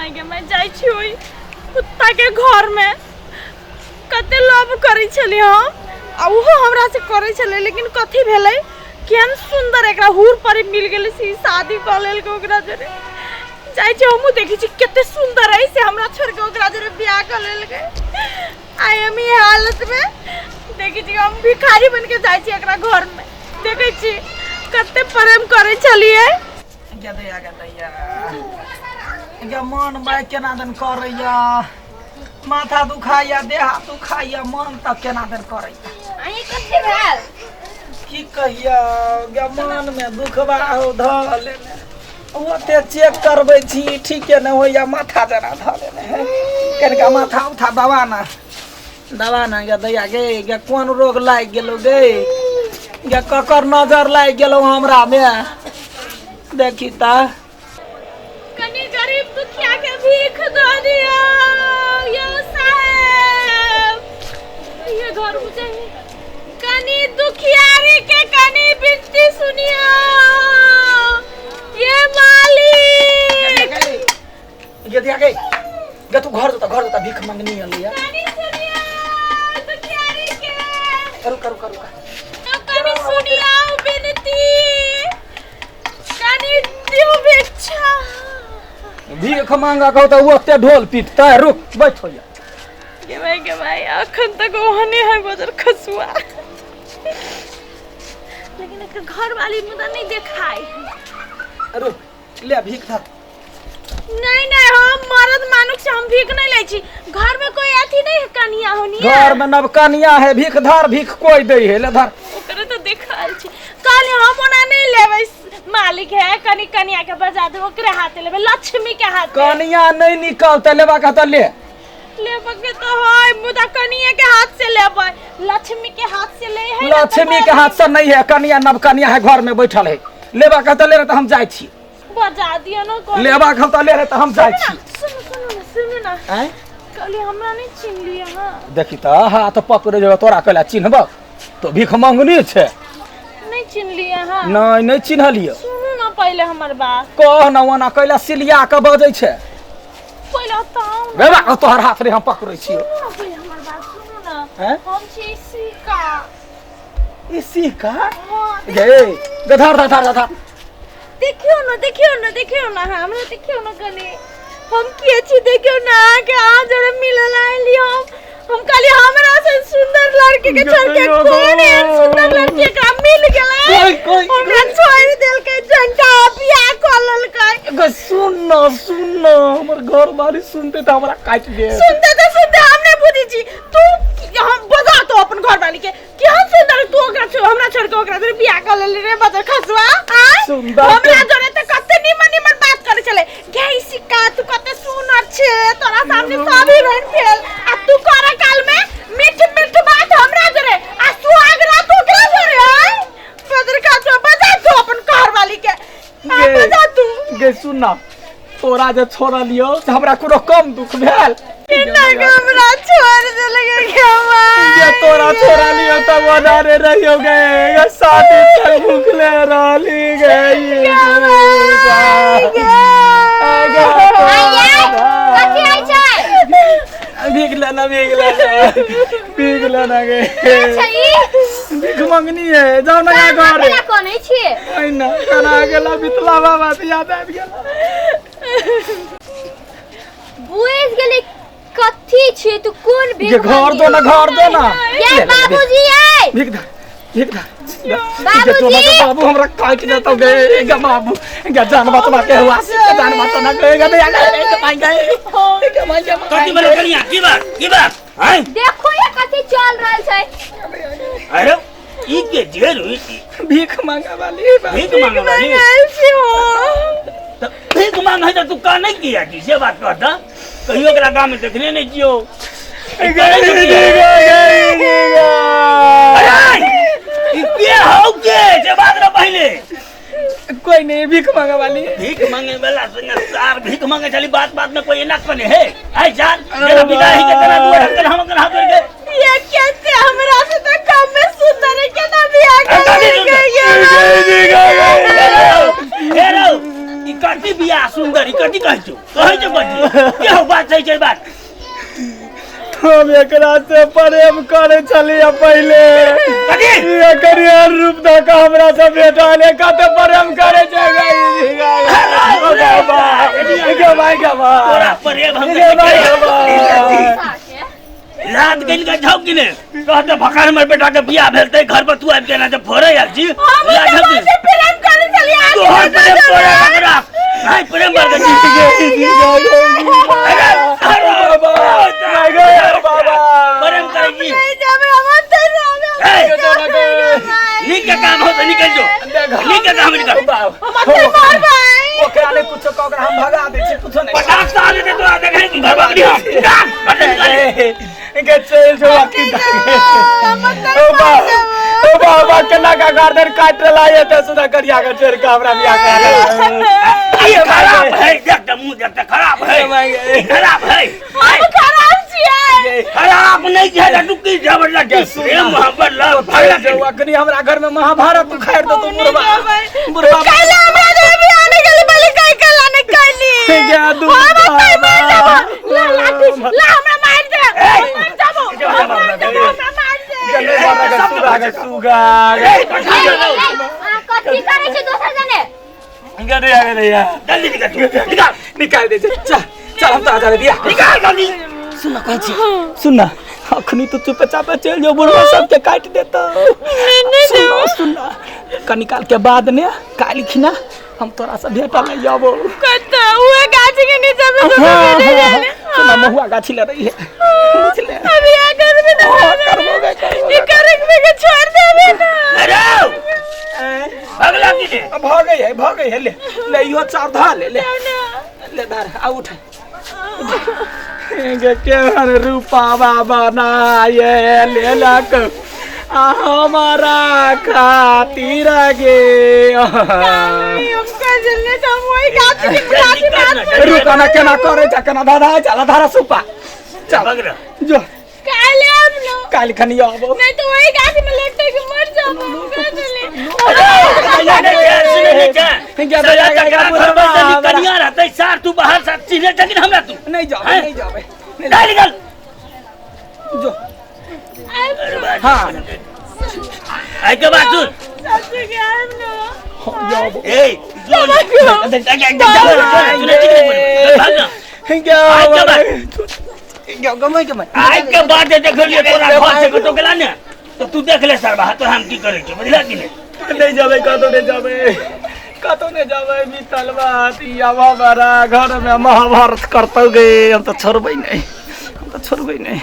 माय गे माय, जाइ छी ओहि कुत्ताके घरमे। कते लव करै छलियै हम आ ओहो हमरा से करै छलै, लेकिन कथी भेलै, केहन सुन्दर एकरा हूर परी मिल गेलै से ई शादी कऽ लेलकै ओकरा जोरे। जाइ छी हमहूँ, देखै छी कते सुन्दर अइ से हमरा छोड़ि कऽ ओकरा जोरे बियाह कऽ लेलकै। आइ हम ई हालतमे देखै छी, हम भिखारी बनि कऽ जाइ छी एकरा घरमे, देखै छी कते प्रेम करै छलियै। गदैया गदैया गे, मन भाय केना दन करैया, माथा दुखाइया, देह हाथ दुखाइया, मन तऽ केना दन करैया। अहीं कथी भेल? की कहिया गे, मन मे दुखबा हो धऽ लेने, ओते चेक करबै छी, ठीके नहि होइया, माथा जेना धऽ लेने है। कनिका माथा उथा दबा ना, दबा ना। गे दैया गे, गे कोन रोग लागि गेलौ गे, गे ककर नजर लागि गेलौ हमरा मे, देखी तऽ। कनी गरीब दुखिया के भीख दऽ दियौ यौ साहेब, ये घर बुझे कनी दुखियारी के कनी विनती सुनियो ये मालिक। गे दैया गे, गे तू घर जता, घर जता, भीख मंगनी अलिया। कनी सुनियो दुखियारी के। करू करू करू। कनी सुनियो विनती, कनी दियो भिक्षा। भीख मांगा कहू तऽ ओते ढोल पीटतै, रुक बैठ हो जा। गे भाई, गे भाई, अखन तक ओहने है बजर खसुआ, लेकिन एकर घर वाली मुदा नहीं देखाई। रुक, ले भीख धर। नहीं नहीं, हम मर्द मानुख से हम भीख नहीं लै छी। घर में कोई अथी नहीं है, कनिया होनिया? घर में नव कनिया है, भीख धर, भीख कोई दै है, ले धर। ओकरे तो देखल छी कहली, हम ओना नहीं लेबै मालिक है, कनी कनिया के बजा दे, ओकरे हाथे लेबै, लक्ष्मी के हाथे। कनिया नहीं निकलते, लेबा के तऽ ले। लेबे के तो है, मुदा कनिया के हाथ से लेबै, लक्ष्मी के हाथ से ले है ना तऽ। लक्ष्मी के हाथ से नहीं है, कनिया नव कनिया है, घर में बैठल है। लेबा के तऽ ले, तऽ हम जाइ छी। बजा दियो ना कोनी। लेबा के तऽ ले रे, तऽ हम जाइ छी। सुनू, सुनू ना, सुनू ना। आँय? कहली हमरा नहीं चिन्हलियै अहाँ? देखी तऽ हाथ पकड़े जेबै तोरा, कैला चिन्हब? तो भीख मंगनी छै। नहीं चिन्हलियै अहाँ? नहीं, नहीं चिन्हलियै। सुनू ना पहिले हमर बात। कह न, ओना कैला सिलिया के बजै छै? पहिले बताउ रे बा, तोहर हाथ रे हम पकड़ै छियौ। सुनू ना पहिले हमर बात, सुनू ना। हैं? हम छी सिका। ई सिका? हाँ। गे गे, धर धर धर धर। देखियौ ना, देखियौ ना, देखियौ ना, हमरा देखियौ ना कनी, हम के छी देखियौ ना। अहाँके अहाँ जरे मिलल आइली हम। हम कहली हमरा से सुंदर लड़की के छोड़ के कोन एहन सुंदर लड़की एकरा मिल गेलै? कोई कोई हमरा छोड़ देलकै झंडा, बियाह कऽ लेलकै। गे सुन न, सुन न, हमर घर वाली सुनते तऽ हमरा काटि देत। सुनते तऽ सुनते, हम नहि बुझै छी। तू हम बजा तो अपन घर वाली के, केहन सुंदर तू ओकरा छोड़, हमरा छोड़ के ओकरा जोरे बियाह कऽ लेली रे बजर खसुआ, आँय? सुंदर हमरा जोरे तऽ कते निमन निमन बात करै छलै, गे ई सिक्का तू कते सुनर छे, तोरा सामने सब हीरोइन फेल, आ तू करे काल में मीठ मीठ बात हमरा जोरे आ सुहाग रात ओकरा जोरे। आँय बजर खसुआ, बजा तू अपन घर वाली के, आ गे। बजा तू। गे सुन न, तोरा जे छोड़लियौ से हमरा कोनो कम दुख भेल? केना के हमरा छोड़ देलकै गे जे तोरा छोड़लियौ तब ओनारे रहियौ गे, गे शादी तक भूखले रहली गे। कथी होइ छै? भीख लेना, भीख लेना, भीख लेना गे। छै ई? भीख मंगनी है, जाओ ना यहाँ घर। केना कनै छियै? ओहिना कना गेला, बितला बाबा से याद आबि गेला। बुझि गेली कथी छियै तू, कोन भीख ये घर दो ना, घर दो ना। ये ले, ले, बाबूजी ये भीख धर, भीख धर। बाबूजी! बाबू हमरा काटि देतौ गे, गे बाबू गे, जान बचवा के हुआ से जान बचना गे, गे दया गे, गे माई गे, गे माई गे। कथी भेलो कनिया? की बात, की बात हैं? देखो ये कथी चल रहल छै। अरे ई के जे रुई भीख मांगे वाली। भीख मांगे वाली? आयल छी हम। तऽ भीख मांगे है तऽ तू कानै किया छी से बात कह तऽ। कहियो एकरा गाँव में देखने नहीं छियो। गे गे गे गे गे। अरे ई के हौ के से बात ना पहिले। कोई नहीं, भीख मांगे वाली। भीख मांगे वाला संगे सार भीख मांगे चली, बात बात में कोई एना कने है। आई जान जेना विदाई के तना दुआर हकन हम हकन हाथ जोड़ के। ये कैसे हमरा से तो कम में सुंदर है, केना बियाह कथी कर सुंदर? ये? हे रौ, ई कथी बियाह सुंदर करी कथी कहै छौ कहै छौ कथी केहो बात सही छै बात हम एकरा से प्रेम करे छलियै पहिले। कथी? एकर एहन रूप धऽ कऽ हमरा से भेटल, कते प्रेम करे छै। गे भाई गे भाई, तोरा प्रेम हम गे भाई गे भाई। लात गइल के झौक कि ने कहते भकार हमर बेटा के बियाह भेल तै घर पर तू आबि के ना जब फोड़े आयल छी। हम लात ओकरा झौक से प्रेम करै छलियै। तोहर प्रेम तोरा रगड़ा नहीं प्रेम बर के छी। अरे अरे बाबा प्रेम करै छी। नहीं जाबे हम ते रहबे। ए, नीक के काम हो तो निकल जो, नीक के काम निकल। हम ते मारबै। ओकरा ने कुछो कह, ओकरा हम भगा दै छी, कुछो नहीं। 50 साल हेतै तोरा देखै घर बकरी हम जा, बटन निकाल। के चल जो अखी। हम ओ बाबा, ओ बाबा, केना का गर्दन काट रहा है ते सुधा करिया के चढ़ के हमरा बियाह कर। ये खराब है, देख त मुंह देख त, खराब है, ई खराब है। हम खराब छियै। खराब नहीं छै लड्डू जबरदस्ती प्रेम मोहब्बत लव भगला जो अखनी हमरा घर में महाभारत उखाड़ दो तो बुढ़वा बुढ़वा। कैला हमरा दे बियाह नहीं गेली पहिले कहि कैला नहीं कैली। गे दू हम ते मार देबो। ला लाठी ला, हमरा मार दे, हम मर जाबो, हम मर जाबो, हमरा मार दे। सुगा के सुगा। ए, पठा दे। अहाँ कथी करै छी दोसर जने? गदे गदे। जल्दी निकल निकल। निकाल दे, चल चल, हम तो आ जा बियाह। निकाल जल्दी। सुन कहै छी, सुन ना, अखनी तो चुपचाप चलि जाओ, बुढ़वा सबके काटि देतो। सुन सुन, कनी काल के बाद ने काल्हि खिना हम तोरा से भेटल ले जाबो। कत उहे गाछ के नीचे में तो बैठे जाने। सुन, महुआ गाछी ले रही है, बुझले? अभी आ करबे ना। हाँ, करबो गे, करबो गे। ई करे के छोड़ देबे ना। अरे भगला की ने भऽ गई है, भऽ गई है। ले ले, इहो चार धा ले ले ले, धर आ उठ। गे केहन रूपा बाबा बनाए लेलक आ हमारा खातिर गे। हम कह जल्दी तो हम वही गाछ के गाछ में हाथ पर रुक ना, केना करे जा, केना धाधा चला धारा सुपा चल। भगला जो। काले हम लो। काल्हि खनी आबो। नहीं तो वही गाछ में लटक के मर जाबो, हम कह जल्दी। कनिया रहते सार तू बाहर सार चिन्हे छथिन हमरा तू। नहीं जाबे, नहीं जाबे। निकल निकल। जो। हाँ। आई के बात सुन। सबसे के हम लो। जाबो। ए जो गमै गमै। आज के बाद देख लियो तोरा घर से कतो गेला ने तो तू देख ले सर बाहर तो हम की करै छी, बुझला कि नहीं? नहीं जाबे, कतौ नहीं जाबे, कतौ नहीं जाबे। बीतल बात ई आब हमारा घर में महाभारत करतौ गे। हम तऽ छोड़बै नहीं, हम तऽ छोड़बै नहीं।